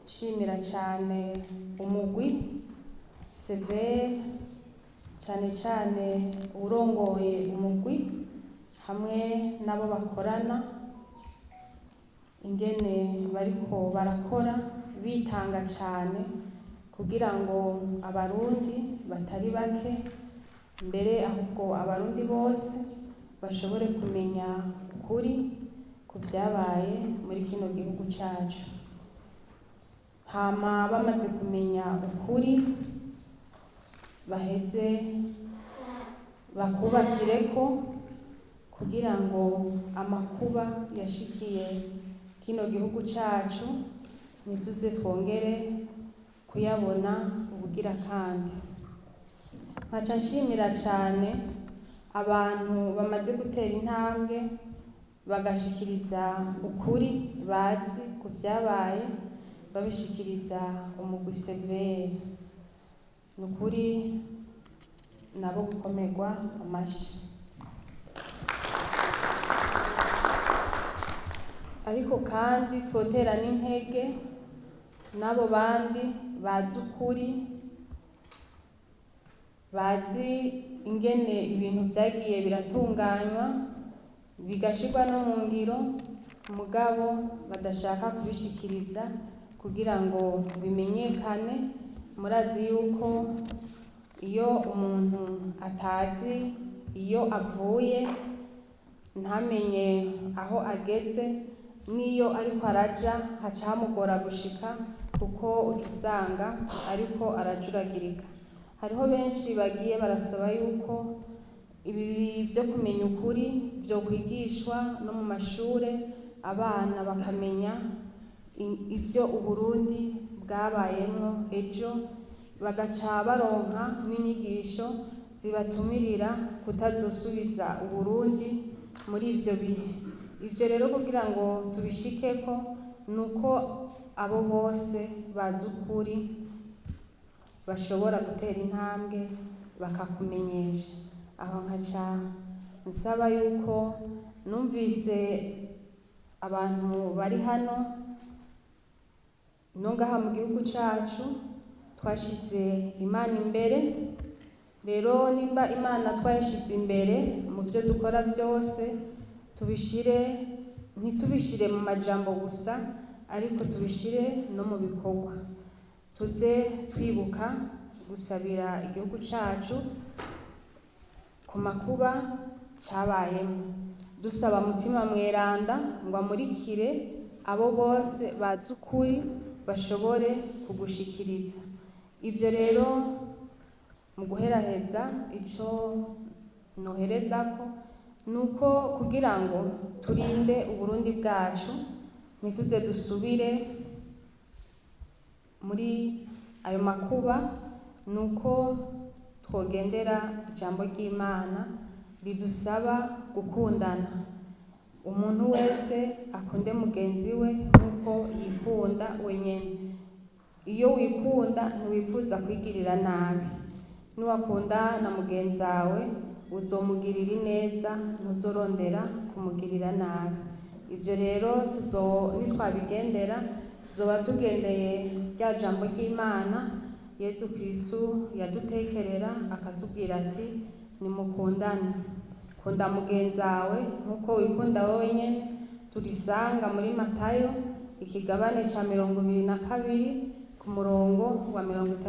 Nshimira cane umugwi Severe, cane cane uwurongoye umugwi hamwe n'abo bakorana, ingene bariko barakora bitanga cane kugira ngo Abarundi batari bake, mbere ahubwo Abarundi bose bashobore kumenya ukuri ku vyabaye muri kino gihugu cacu. Hama bamaze kumenya ukuri, baheze bakubakireko kugira ngo amakuba yashikiye kino gihugu cacu ntituze twongere kuyabona ubugira kandi. Nkaca nshimira cane abantu bamaze gutera intambwe bagashikiriza ukuri bazi ku vyabaye, babishikiriza umugwi Severe. Ni ukuri nabo gukomerwa amashi. Ariko kandi twotera n'intege n'abo bandi bazi ukuri, bazi ingene ibintu vyagiye biratunganywa bigashirwa no mu ngiro, mugabo badashaka kubishikiriza kugira ngo bimenyekane. Murazi yuko iyo umuntu atazi iyo avuye, ntamenye aho ageze, n'iyo ariko araja haca hamugora gushika, kuko uca usanga ariko arajuragirika. Hariho benshi bagiye barasaba yuko ibi vyo kumenya ukuri vyokwigishwa no mu mashure, abana bakamenya ivyo Uburundi bwabayemwo ejo, bagaca baronka n'inyigisho zibatumirira kutazosubiza Uburundi muri ivyo bihe. Ivyo rero kugira ngo tubishikeko nuko abo bose bazi ukuri bashobora gutera intambwe bakakumenyesha. Aho nkaca nsaba yuko numvise abantu bari hano no ngaha mu gihugu cacu twashize Imana imbere. Rero nimba Imana twayishize imbere mu vyo dukora vyose, tubishire, ntitubishire mu majambo gusa, ariko tubishire no mu bikorwa. Tuze twibuka gusabira igihugu cacu ku makuba cabayemwo, dusaba Mutima Mweranda ngo amurikire abo bose bazi ukuri bashobore kugushikiriza. Ivyo rero mu guheraheza, ico noherezako nuko kugira ngo turinde Uburundi bwacu ntituze dusubire muri ayo makuba, nuko twogendera ijambo ry'Imana ridusaba gukundana. Umuntu wese akunde mugenzi we nkuko yikunda wenyene. Iyo wikunda ntiwifuza kwigirira nabi. Niwakunda na mugenzi wawe uzomugirira ineza, ntuzorondera kumugirira nabi. Ivyo rero nitwabigendera tuzoba tugendeye rya jambo ry'Imana Yezu Kristu yadutekerera akatubwira ati: "Nimukundane, kunda mugenzi wawe nkuko wikunda wewe nyene." Turisanga muri Matayo ikigabane ca 22 ku murongo wa 30.